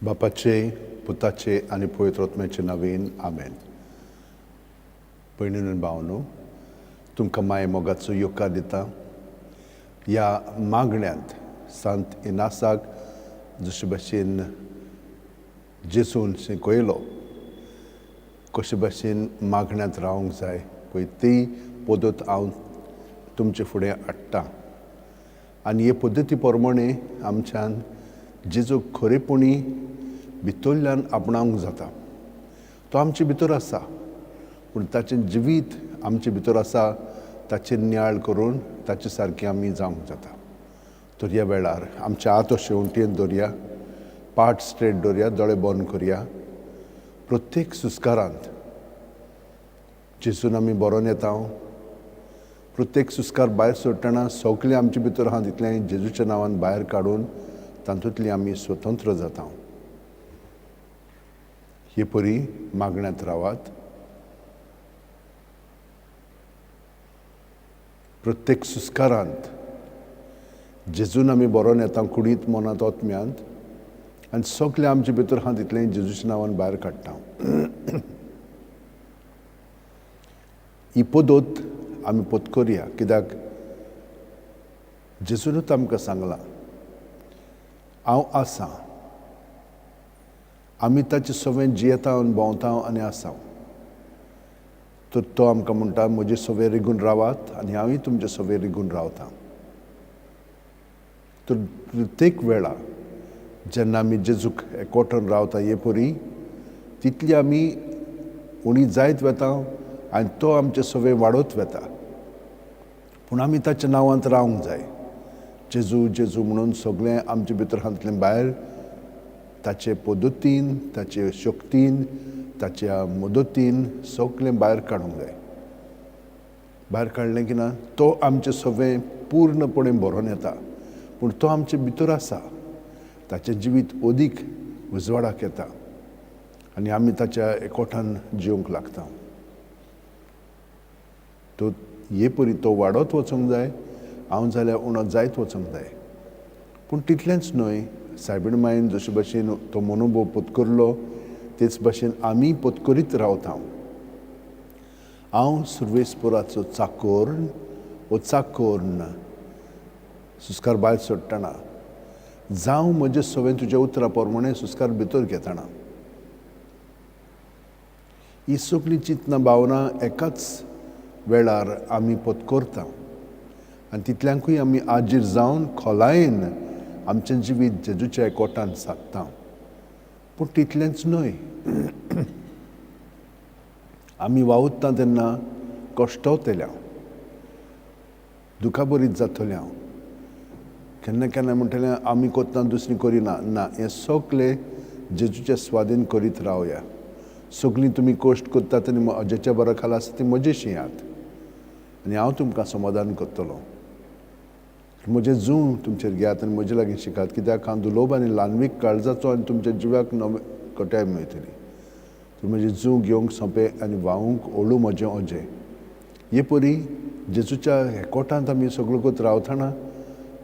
बापाचे, पुताचे आनी पवित्र आत्म्याचे नांवान आमेन. भयणीनो आनी भावनो, तुमकां माये मोगाचो येवकार दिता. ह्या मागण्यांत सांत इनासाक जशे भाशेन जेजून शिकयलो कशे भाशेन मागण्यांत रावंक जाय पळय ती पद्दत हांव तुमचे फुडें हाडटा आनी हे पद्दती प्रमाणे आमच्यान जेजूक खरेपणी भितरल्यान आपणावंक जाता. तो आमचे भितर आसा, पूण ताचें जिवीत आमचे भितर आसा ताचेर नियाळ करून ताचे सारकें आमी जावंक जाता. तर ह्या वेळार आमच्या हात अशे उंटयेन दवरया, पाट स्ट्रेट दवरया, दोळे बंद करया. प्रत्येक सुस्कारांत जेजून आमी बरोवन येता. प्रत्येक सुस्कार भायर सोडटना सगळें आमचे भितर आहा तितलें जेजूच्या नांवान भायर काडून तातूंतली आमी स्वतंत्र जाता. हे परी मागण्यांत रावात. प्रत्येक सुस्कारांत जेजून आमी बरोवन येता कुडींत, मनांत, आत्म्यांत आनी सगळें आमचे भितर आहा तितलें जेजूच्या नांवान भायर काडटा. ही पद्दत आमी पत करया, कित्याक जेजूनूच आमकां सांगलां, हांव आसा. आमी ताचे सवें जियेता आनी भोंवता आनी आसा. तर तो आमकां म्हणटा, म्हजे सवें रिगून रावात आनी हांवूय तुमचे सवें रिगून रावता. तर प्रत्येक वेळा जेन्ना आमी जेजूक एकवटून रावता हे परी तितली आमी उणी जायत वता आनी तो आमचे सवें वाडत वता. पूण आमी ताच्या नांवांत रावंक जाय. जेजू जेजू म्हणून सगळें आमचे भितर हातलें भायर ताचे पद्दतीन, ताचे शक्तीन, ताच्या मदतीन सगळें भायर काडूंक जाय. भायर काडलें की ना तो आमचें सगळें पूर्णपणे भरोन येता, पूण तो आमचे भितर आसा. ताचें जिवीत अदीक उजवाडाक येता आनी आमी ताच्या एकवटान जिवंक लागता. तो हे परी तो वाडत वचूंक जाय, हांव जाल्यार उणो जायत वचूंक जाय. पूण तितलेंच न्हय, सायबीण मायन जशे भाशेन तो मनोभोव पत्करलो तेच भाशेन आमी पत्करीत रावता. हांव सुर्वेसपुराचो चाकोर वो चाकोर्न सुस्कार भायर सोडटना जावं म्हजें सवें तुज्या उतरा प्रमाणे सुस्कार भितर घेतना ही सगळीं चिंतना भावना एकाच वेळार आमी पत्करता आनी तितल्यांकूय आमी आजीर जावन खोलायेन आमचें जिवीत जेजूच्या एकवटान सादता. पूण तितलेंच न्हय, आमी वावुरता तेन्ना कश्टवतले हांव, दुखाबरीत जातलें हांव. केन्ना केन्ना म्हणटलें आमी कोत्ता दुसरी करिना ना, हें सगळें जेजूच्या स्वादीन करीत रावया. सगळीं तुमी कश्ट करतात आनी म्हज्याच्या बरा खाला आसा ती म्हजेशी येयात आनी हांव तुमकां समाधान करतलो. म्हजें जूं तुमचेर घेयात आनी म्हजे लागीं शिकात, कित्याक हांव दुलोब आनी ल्हानवीक काळजाचो आनी तुमच्या जिवाक नवे कटाय मेळटली. तर म्हजें जूं घेवंक सोंपें आनी व्हांवूंक ओळू म्हजें ओजें. हे परी जेजूच्या एकवटांत आमी सगळो कोत रावतना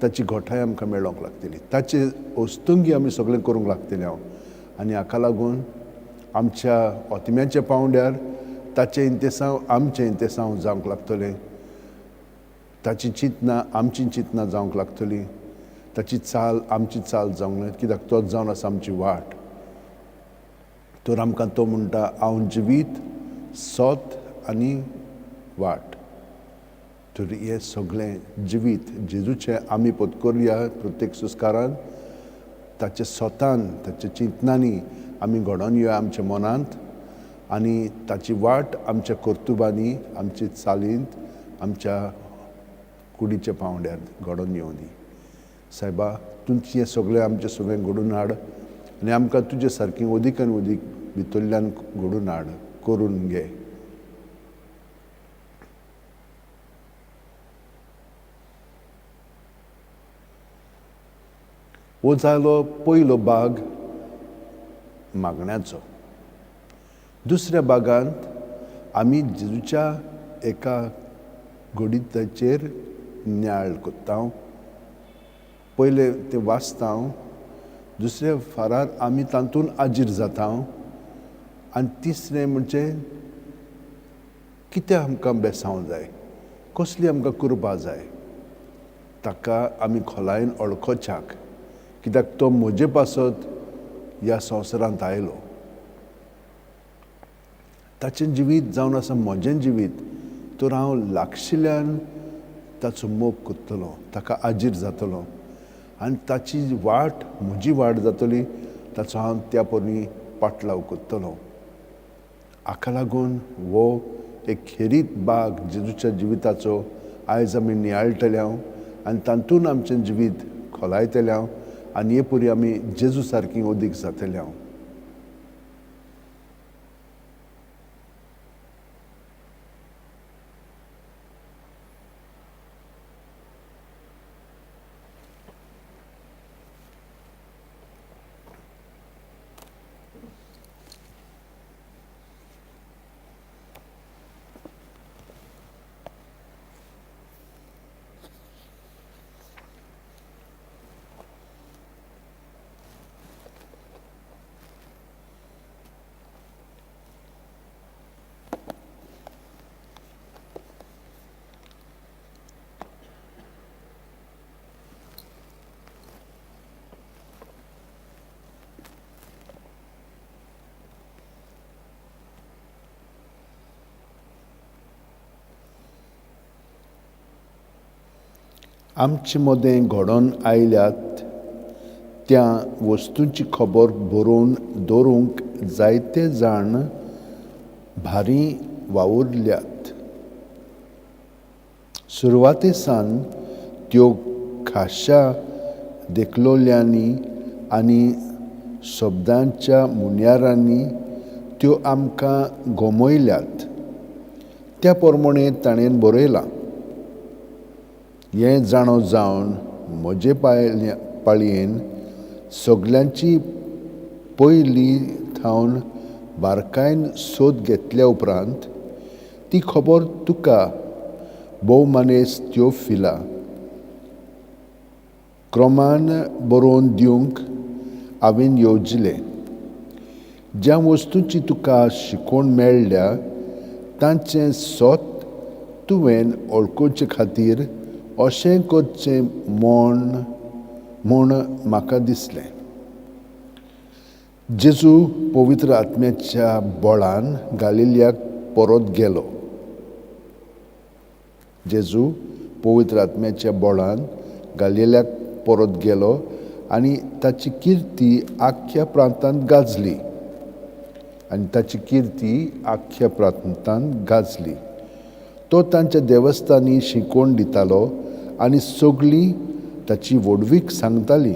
ताची घोठाय आमकां मेळोंक लागतली, ताचे वस्तुंगी आमी सगळें करूंक लागतलें हांव. आनी हाका लागून आमच्या ओतम्याच्या पांवड्यार ताचें इंतेसांव आमचें इंतेसांव जावंक लागतलें, ताची चिंतना आमची चिंतना जावंक लागतली, ताची चाल आमची चाल जावंक जाय, कित्याक तोच जावन आसा आमची वाट. तर आमकां तो म्हणटा, हांव जिवीत, सोत आनी वाट. तर हें सगळें जिवीत जेजूचें आमी पत्करया प्रत्येक सुस्कारान, ताचे सोतान, ताच्या चिंतनांनी आमी घडोवन येवया आमच्या मनांत आनी ताची वाट आमच्या कर्तुबांनी, आमचे चालींत, आमच्या कुडीच्या पांवड्यार घडोवन येवं दी. सायबा, तुमचें हें सगळें आमचें सगळें घडून हाड आनी आमकां तुजे सारकें अदीक आनी अदीक भितरल्यान घडून हाड, करून घे. हो जालो पयलो भाग मागण्याचो. दुसऱ्या भागांत आमी जेजूच्या एका घडिताचेर नियाळ करता. पयलें तें वाचता, दुसऱ्या फारार आमी तातूंत आजीर जाता आनी तिसरें म्हणजे कितें आमकां बेसांव जाय, कसली आमकां कृपा जाय, ताका आमी खोलायेन वळखोच्याक, कित्याक तो म्हजे पासत ह्या संवसारांत आयलो. ताचें जिवीत जावन आसा म्हजें जिवीत, तर हांव लागशिल्ल्यान ताचो मोग करतलो, ताका आजीर जातलो आनी ताची वाट म्हजी वाट जातली, ताचो हांव त्या परी पाटलाव करतलो. हाका लागून हो एक खेरीत बाग जेजूच्या जिविताचो आयज आमी नियाळटले हांव आनी तातूंत आमचें जिवीत खोलायतले हांव आनी हे परी आमी जेजू सारकी अदीक जातले हांव. आमचे मदें घडोवन आयल्यात त्या वस्तूंची खबर बरोवन दवरूंक जायते जाण भारी वावुरल्यात. सुरवाते सावन त्यो खाशा देखलोल्यांनी आनी शब्दांच्या मुन्यारांनी त्यो आमकां गमयल्यात. त्या प्रमाणे ताणें बरयलां. हें जाणो जावन म्हजे पाळयेन सगल्यांची पयलीं थावन बारकायन सोद घेतल्या उपरांत ती खबर तुका भोवमानेस्त त्योफिला क्रमान बरोवन दिवंक हांवें येवजिलें. ज्या वस्तूंची तुका शिकोवण मेळ्ळ्या तांचें सत तुवें वळखुचे खातीर अशें करचें म्हूण म्हाका दिसलें. जेजू पवित्र आत्म्याच्या बळान गालिलियाक परत गेलो. जेजू पवित्र आत्म्याच्या बळान गालिलियाक परत गेलो आनी ताची किर्ती आख्ख्या प्रांतांत गाजली. आनी ताची किर्ती आख्ख्या प्रांतांत गाजली. तो तांच्या देवस्थानी शिकोवन दितालो आनी सगळीं ताची व्हडवीक सांगताली.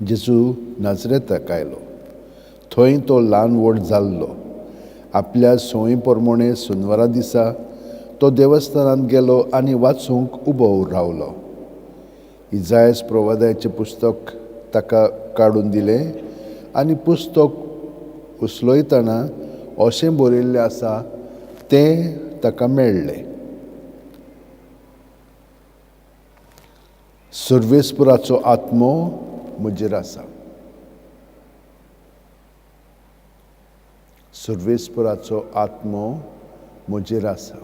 जेजू नाजरेताक आयलो. थंय तो ल्हान व्हड जाल्लो. आपल्या संवय प्रमाणे सुनवारा दिसा तो देवस्थानांत गेलो आनी वाचूंक उबो रावलो. इजायस प्रवादाचें पुस्तक ताका काडून दिलें आनी पुस्तक उसलयतना अशें बरयल्लें आसा तें ताका मेळ्ळें. सर्वेस्पराचो आत्मो म्हजेर आसा. सर्वेस्पराचो आत्मो म्हजेर आसा.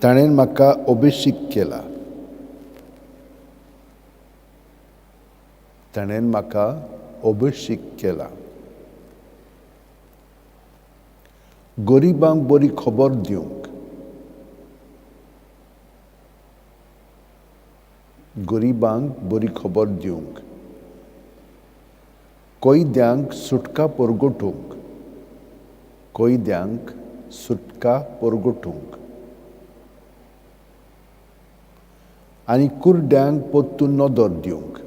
ताणें म्हाका अभिषेक केला. ताणें म्हाका अभिषेक केला. गरिबांक बरी खबर दिवंक, गरिबांक बरी खबर दिवंक, कैद्यांक सुटका परगटूंक, कैद्यांक सुटका परगटूंक आनी कुरड्यांक परतून नदर दिवंक,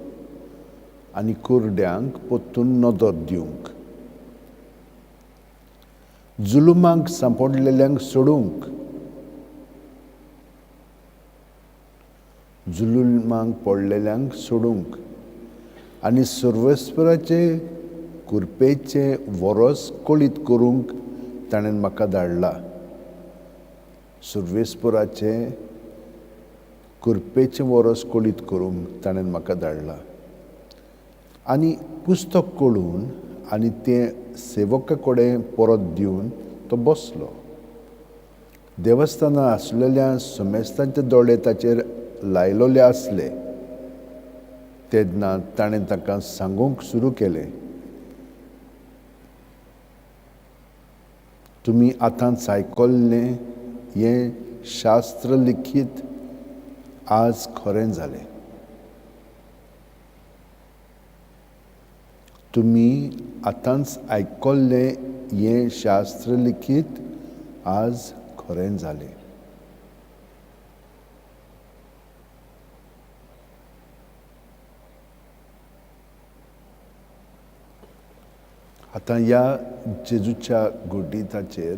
आनी कुरड्यांक परतून नदर दिवंक, जुलुमांक सांपडलेल्यांक सोडूंक, जुलुमांक पडलेल्यांक सोडूंक आनी सर्वेस्पराचे कृपेचें वरस कळीत करूंक ताणें म्हाका धाडला. सुर्वेस्पुराचें कृपेचें वरस कळीत करूंक ताणें म्हाका धाडला. आनी पुस्तक कळून आनी तें सेवका कडेन परत दिवन तो बसलो. देवस्थानां आसलेल्या समेस्तांचे दोळे ताचेर लायलोले आसले. तेन्ना ताणें ताका सांगूंक सुरू केलें, तुमी आतांच आयकल्लें हें शास्त्र लिखीत आज खरें जालें. तुमी आतांच आयकल्लें हें शास्त्र लिखीत आज खरें जालें. आतां ह्या जेजूच्या गुडिताचेर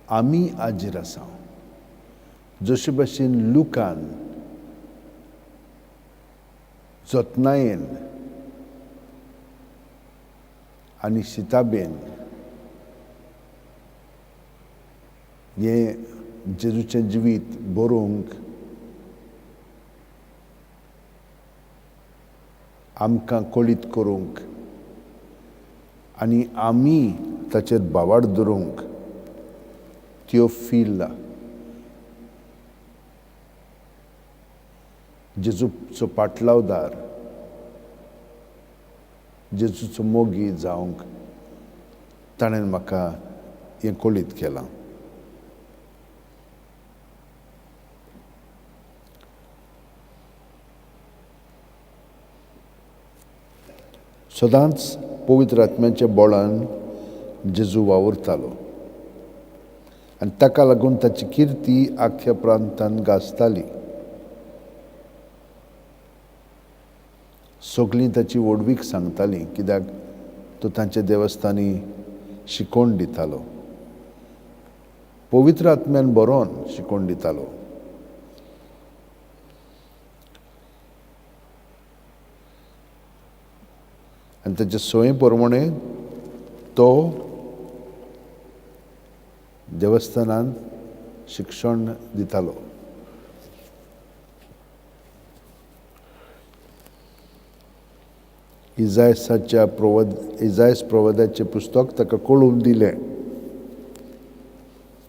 आमी हाजीर आसा. जशे भशेन लुकान जतनायेन आनी शिताबेन हें जेजूचें जिवीत बरोवंक आमकां कळीत करूंक आनी आमी ताचेर भावार्थ धरूंक त्यो फिल्ला जेजूचो पाटलावदार, जेजूचो मोगी जावंक ताणें म्हाका हें कळीत केलां. सदांच पवित्र आत्म्याच्या बळान जेजू वावुरतालो आनी ताका लागून ताची किर्ती आख्या प्रांतान गाजताली. सगळीं ताची व्हडवीक सांगतालीं, कित्याक तो तांच्या देवस्थानी शिकोवन दितालो, पवित्र आत्म्यान बरोवन शिकोवन दितालो. आनी ताचे संवये प्रमाणे तो देवस्थानांत शिक्षण दितालो. इजायसाच्या इजायस प्रवदाचें पुस्तक ताका कळोवन दिलें.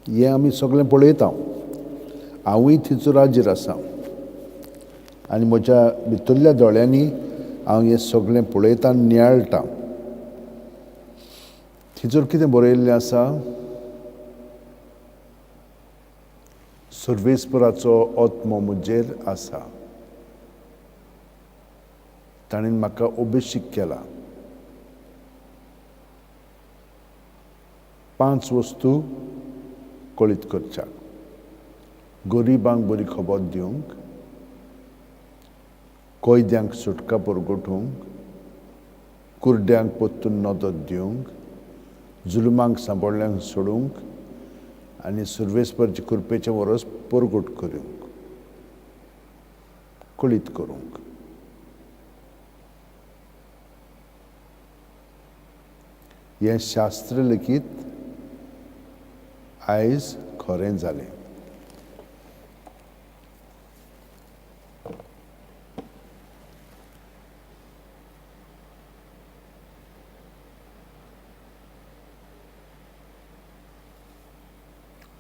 हें आमी सगळें पळयता. हांवूय थंयसर हाजीर आसा आनी म्हज्या भितरल्या दोळ्यांनी हांव हें सगळें पळयता, नियाळटा. थंयसर कितें बरयल्लें आसा? सर्वेस्पराचो आत्मो म्हजेर आसा, ताणें म्हाका अभिषेक केला. 5 वस्तू कळीत करच्याक, गरिबांक बरी खबर दिवंक, कैद्यांक सुटका परगटूंक, कुर्ड्यांक परतून नदर दिवंक, जुलुमांक सांबाळ्ळ्यांक सोडूंक आनी सुर्वेस्परचे कृपेचें वरस परगट करूंक, कळीत करूंक. हें शास्त्र लेगीत आयज खरें जालें.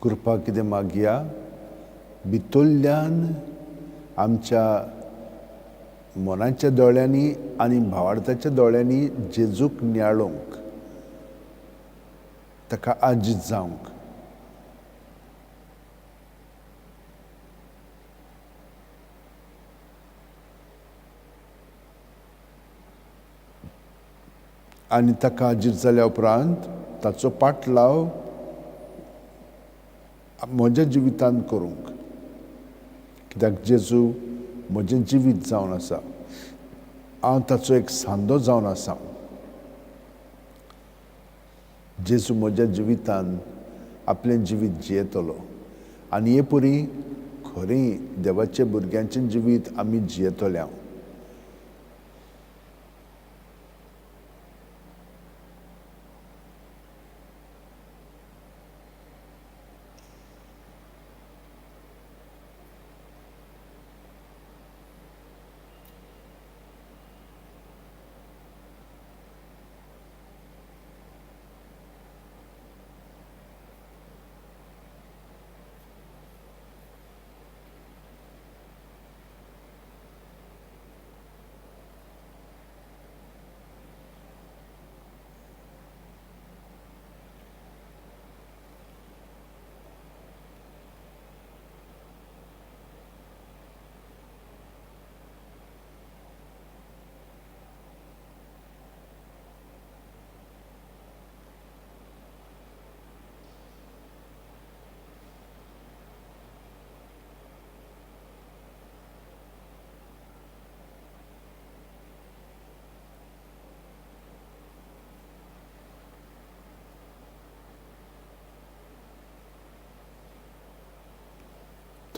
कृपा कितें मागया, भितरल्यान आमच्या मनाच्या दोळ्यांनी आनी भावार्थाच्या दोळ्यांनी जेजूक नियाळूंक, ताका आजीत जावंक. आनी ताका आजीत जाल्या उपरांत ताचो पाटलाव म्हज्या जिवितांत करूंक, कित्याक जेजू म्हजें जिवीत जावन आसा, हांव ताचो एक सांदो जावन आसा. जेजू म्हज्या जिवितान आपलें जिवीत जियेतलो आनी हे परी खरें देवाच्या भुरग्यांचें जिवीत आमी जियेतले. हांव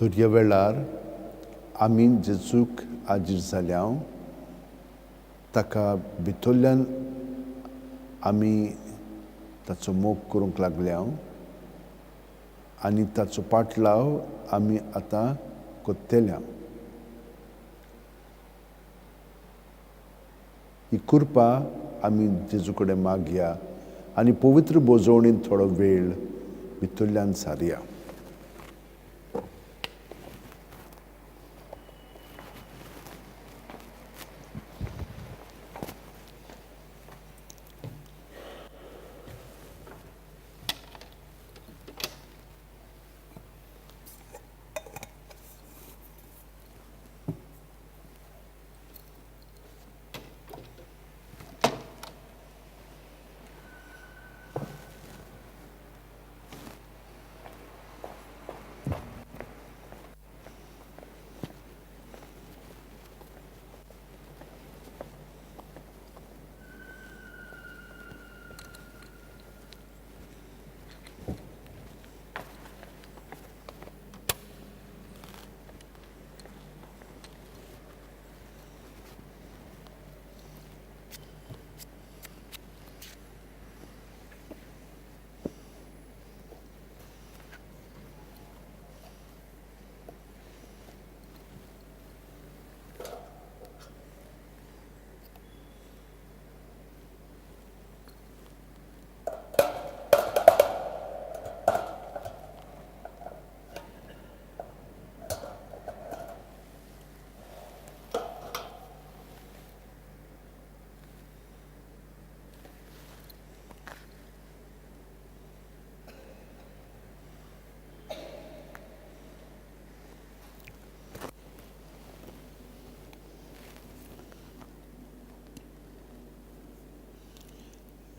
तर ह्या वेळार आमी जेजूक आजीर जाल्या, ताका भितरल्यान आमी ताचो मोग करूंक लागल्या आनी ताचो पाटलाव आमी आतां कोत्तेल्या. ही कृपा आमी जेजू कडेन मागया आनी पवित्र बोजवणीन थोडो वेळ भितरल्यान सारया.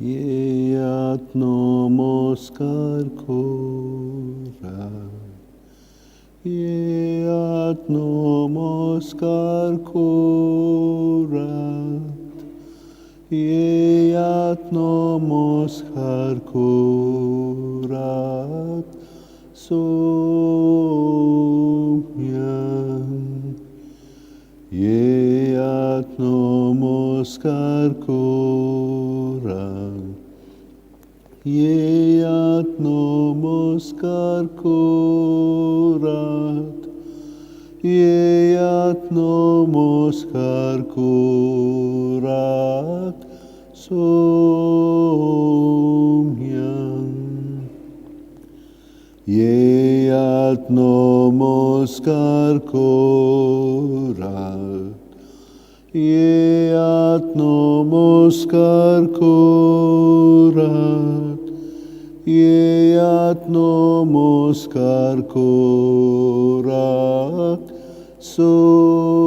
येयात नमस्कार कोरात, येयात नमस्कार कोरात, येयात नमस्कार कोरात सोम्यान. येयात नमस्कार कोरात, येयात नमस्कार कोरात, येयात नमस्कार कोरात सोम्यान. येयात नमस्कार कोरात, येयात नमस्कार कोरात, येयात नमस्कार कोरात सोम्यान.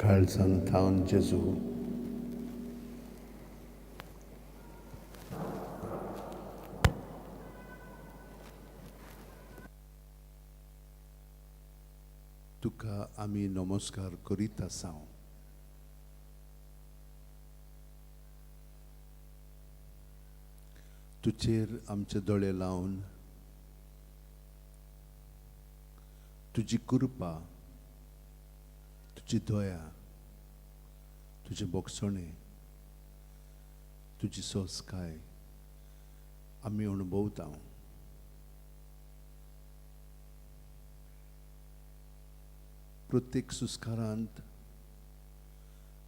काळजान थावन जेजू, तुका आमी नमस्कार करीत आसा. तुजेर आमचे दोळे लावन तुजी कृपा, तुजी दया, तुजें बोगसणें, तुजी सोसकाय आमी अणभवता. प्रत्येक सुस्कारांत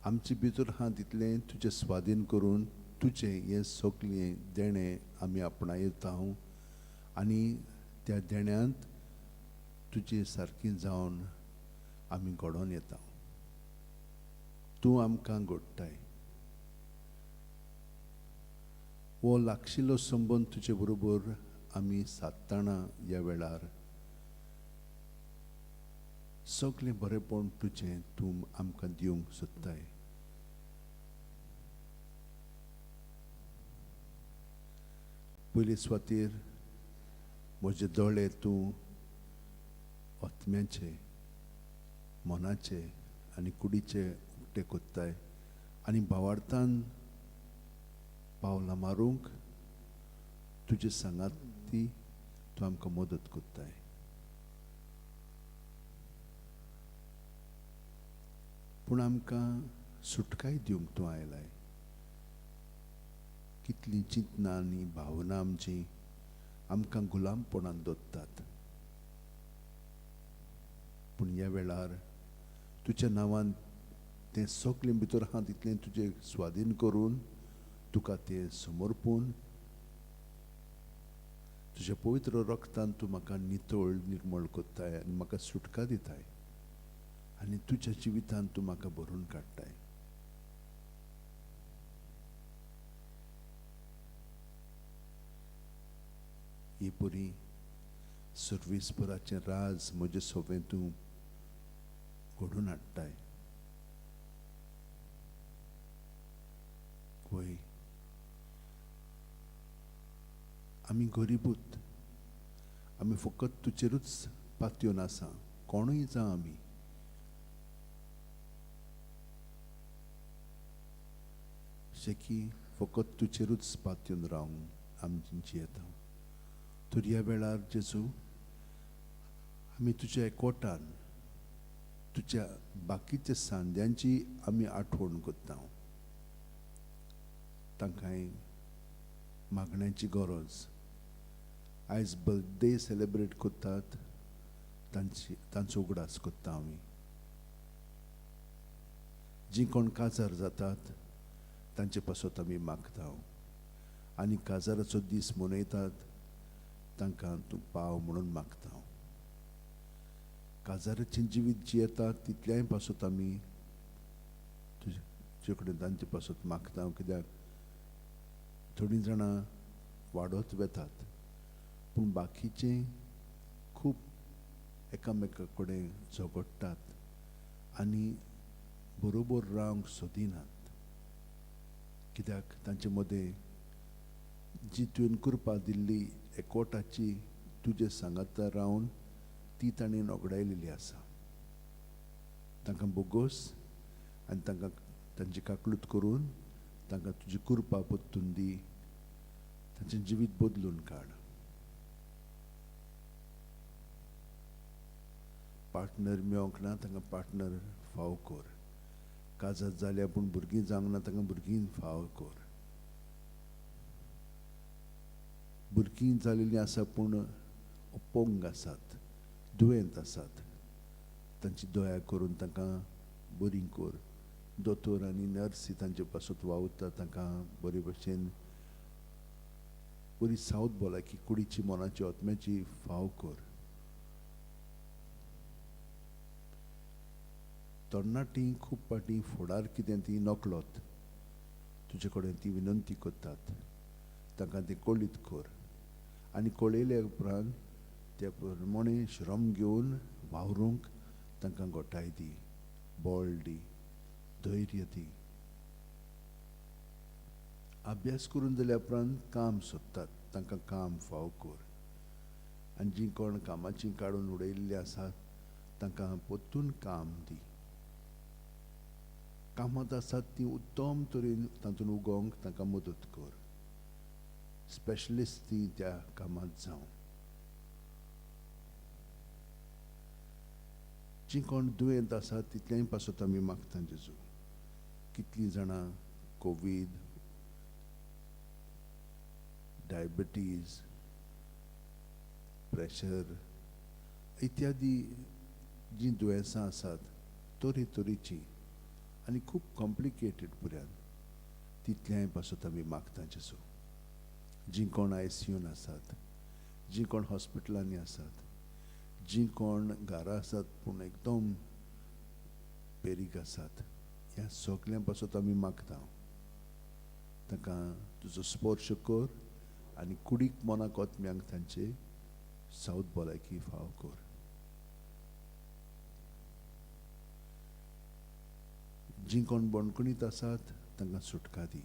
आमचे भितर आहा तितलें तुजें स्वाधीन करून तुजें हें सगळें देणें आमी आपणायता आनी त्या देण्यांत तुजे सारकी जावन आमी घडोवन येता. तूं आमकां घडटाय. हो लागशिल्लो संबंद तुजे बरोबर आमी सादतना ह्या वेळार सगळें बरेंपण तुजें तूं आमकां दिवंक सोदताय. पयले सुवातेर म्हजे दोळे तूं आत्म्याचे, मनाचे आनी कुडीचे उक्ते कोत्ताय आनी भावार्थान पावलां मारूंक तुजे सांगात ती तूं आमकां मदत कोत्ताय. पूण आमकां सुटकाय दिवंक तूं आयलाय. कितलीं चिंतनां आनी भावनां आमची आमकां गुलामपणान दवरतात, पूण ह्या वेळार तुज्या नांवान तें सगळें भितर आहा तितलें तुजें स्वाधीन करून तुका तें समर्पून तुज्या पवित्र रक्तान तूं म्हाका नितळ निर्मळ कोत्ताय आनी म्हाका सुटका दिताय आनी तुज्या जिवितान तूं म्हाका भरून काडटाय. ही परी सर्वेस्पराचें राज म्हजें सोबें तूं घडोवन हाडटाय. वय, आमी गरिबूत, आमी फकत तुजेरूच पातयेवन आसा, कोणूय जावं आमी. शेकी फकत तुजेरूच पातयेवन रावून आमी जियेता. तर ह्या वेळार जेजू आमी तुज्या एकवटान तुज्या बाकीच्या सांद्यांची आमी आठवण करता. तांकांय मागण्याची गरज. आयज बर्थडे सेलेब्रेट करतात तांची तांचो उगडास करता आमी. जीं कोण काजार जातात तांचे पासत आमी मागता आनी काजाराचो दीस मनयतात तांकां तूं पाव म्हणून मागता. काजाराचें जिवीत जियेता तितल्याय पासत आमी तुजे कडेन तांचे पासत मागता. कित्याक थोडीं जाणां वाडत वेतात पूण बाकीचे खूब एकामेका कडेन झगडटात आनी बरोबर रावंक सोदिनात. कित्याक तांचे मदें जी तुवें कृपा दिल्ली एकवटाची तुजे सांगाता रावन ती ताणें नगडायलेली आसा. तांकां बोगोस आनी तांकां तांची काकलूत करून तांकां तुजी कृपा परतून दी, तांचें जिवीत बदलून काड. पार्टनर मेळोंक ना तांकां पार्टनर फाव कर. काजार जाल्या पूण भुरगीं जावंक ना तांकां भुरगीं फाव कर. भुरगीं जालेलीं आसा पूण अपंग आसात, दुयेंत आसात, तांची दया करून तांकां बरीं कर. दोतोर आनी नर्सी तांचे पासत वावुरता तांकां बरे भशेन बरी सावत भलायकी कुडीची, मनाची, आत्म्याची फाव कर. तरणाटीं खूब फावटी फुडार कितें ती नकळत तुजे कडेन ती विनंती करतात, तांकां तें कळीत कर आनी कळयल्या उपरांत त्या प्रमाणे श्रम घेवन वावरूंक तांकां गोठाय दी, बळ दी. धैर्य दी. अभ्यास करून जाल्या उपरांत काम सोदतात, तांकां काम फाव कर. आनी जीं कोण कामाचीं काडून उडयल्लीं आसात तांकां परतून काम दी. कामांत आसात ती उत्तम तरेन तातूंत उगोवंक तांकां मदत कर. स्पेशलिस्ट ती त्या कामांत जावं. जीं कोण दुयेंत आसात तितलेंय पासत आमी मागता जेजू. कितलीं जाणां कोवीड, डायबिटीज, प्रेशर इत्यादी जीं दुयेंसां आसात तरेतरेचीं आनी खूब कॉम्प्लिकेटेड पुऱ्यान, तितलेंय पासत आमी मागता जेजू. जीं कोण आयसीयून आसात, जीं कोण हॉस्पिटलांनी आसात, जीं कोण घरा आसात पूण एकदम पेरीक आसात, ह्या सगल्यां पासत आमी मागता. तांकां तुजो स्पर्श कर आनी कुडीक मनाक आत्म्यांक तांचे सावत भलायकी फाव कर. जीं कोण बणकणीत आसात तांकां सुटका दी.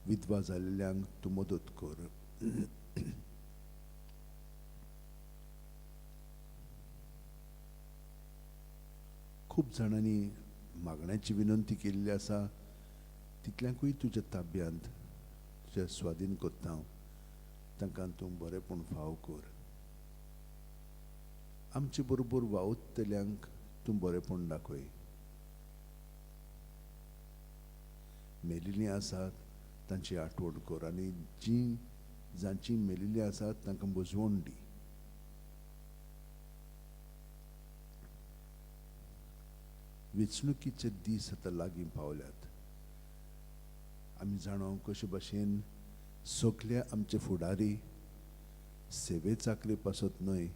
विधवा जाल्ल्यांक तूं मदत कर. खूब जाणांनी मागण्याची विनंती केल्ली आसा, तितल्यांकूय तुज्या ताब्यांत तुज्या स्वाधीन करता. तांकां तूं बरेंपण फाव कर. आमचे बरोबर वावुरतल्यांक तूं बरेंपण दाखय. मेलिल्लीं आसात तांची आठवण कर आनी जीं जांची मेलिल्लीं आसात तांकां बुजवण दी. वेंचणुकीचे दीस आतां लागीं पावल्यात. आमी जाणा कशे भशेन सगळे आमचे फुडारी सेवे चाकरे पासत न्हय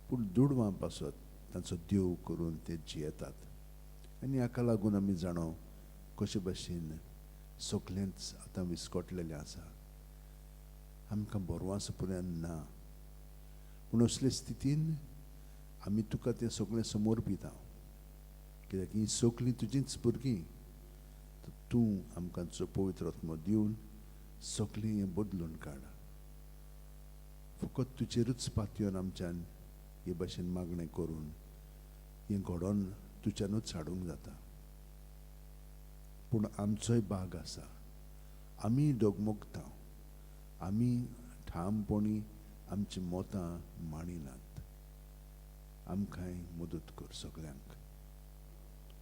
पूण दुडवां पासत तांचो देव करून ते जियेतात. आनी हाका लागून आमी जाणा कशे भशेन सगळेंच आतां विस्कटलेलें आसा. आमकां बरवास पुऱ्यान ना, पूण असले स्थितीन आमी तुका तें सगळें समर्पिता, कित्याक हीं सगळीं तुजींच भुरगीं. तर तूं आमकां तुजो पवित्र आत्मो दिवन सगळें हें बदलून काड. फकत तुजेरूच पातयेवन आमच्यान हे भाशेन मागणें करून हें घडोवन तुज्यानूच हाडूंक जाता. पूण आमचोय भाग आसा, आमी डगमगता, आमी ठामपणी आमचीं मतां मांडिनात. आमकांय मदत कर सगल्यांक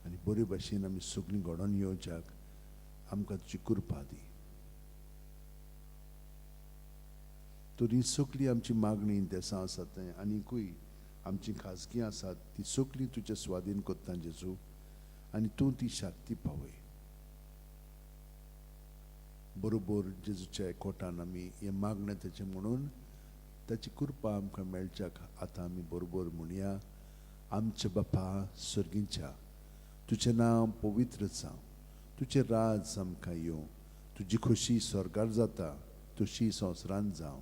आनी बरे भाशेन आमी सगळीं घडोवन येवच्याक आमकां तुजी कृपा दी. तर ही सगळी आमची मागणी देसां आसात आनीकूय आमची खाजगी आसात ती सगळी तुज्या स्वाधीन करता जेजू, आनी तूं ती शांती पावय. बरोबर जेजूच्या एकवटान आमी हें मागणें तेचें म्हणून ताची कृपा आमकां मेळच्याक आतां आमी बरोबर म्हणया. आमच्या बापा सर्गींच्या, तुजें नांव पवित्र जावं, तुजें राज आमकां येवं, तुजी खोशी स्वर्गार जाता तशी संवसारांत जावं.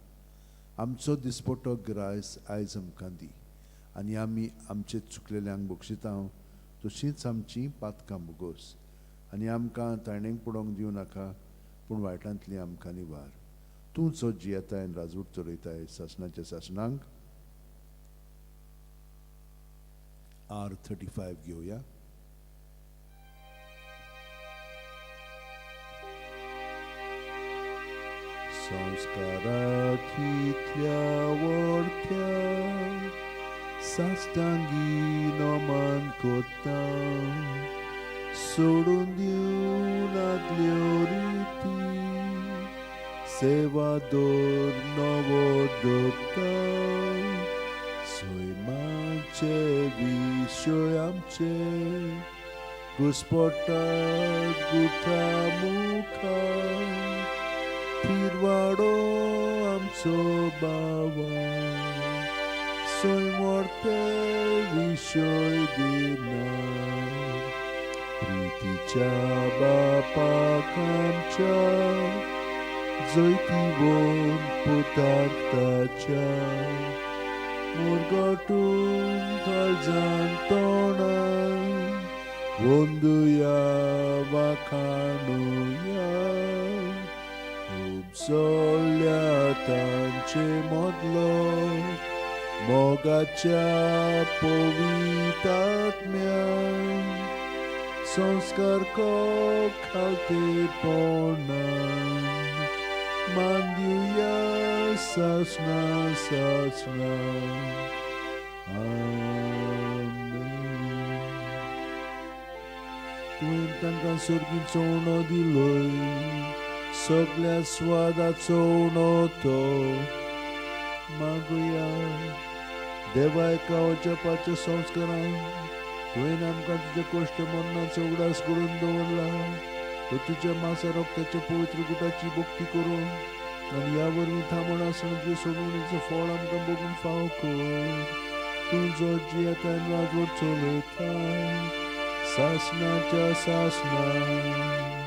आमचो दिसपटो ग्रास आयज आमकां दी आनी आमी आमचे चुकलेल्यांक बक्षिता तशींच आमचीं पातकां भोगोस आनी आमकां ताणेंक पडोवंक दिवं नाका पूण वायटांतली आमकां निवार. तूं जो जियेताय आनी राजवट चलयताय सासणाच्या सासणांक. R35 घेवया. संस्कारा कितल्या वरत्या साश्टांगी नमन करता, सोडून दिवन आदल्यो रिती, सेवा दर नवो दवरता. सैमाचे विशय आमचे घुस्पटात गुठा मुखार, थिरवाडो आमचो बाबा सैमोर्ते विशय दिना. प्रितीच्या बापाक आमच्या जैतिवंत पुताक ताच्या, मुरगटून काळजान तोंडान वंदुया वाखाणुया उपसल्या तांचे मदलो मोगाच्या पवितात्म्यान संस्कार खालतेपणान मान दिवया सासना सासना. आमेन. तुवें तांकां सर्गीचो उणो दिलोय, सगळ्या स्वादाचो उणो तो. मागुया. देवा, एका अजापाच्या संस्कारान तुवें आमकां तुज्या कश्ट मरणाचो उगडास करून दवरला. तो तुज्या मासा रक्ताच्या पवित्र गुटाची भक्ती करून आनी ह्या वरवीं थांबण आसतना तुज्या सोडवणीचें फळ आमकां बघून फाव कर. तूं जो जियेता राजवट चलयता सासनाच्या सासना.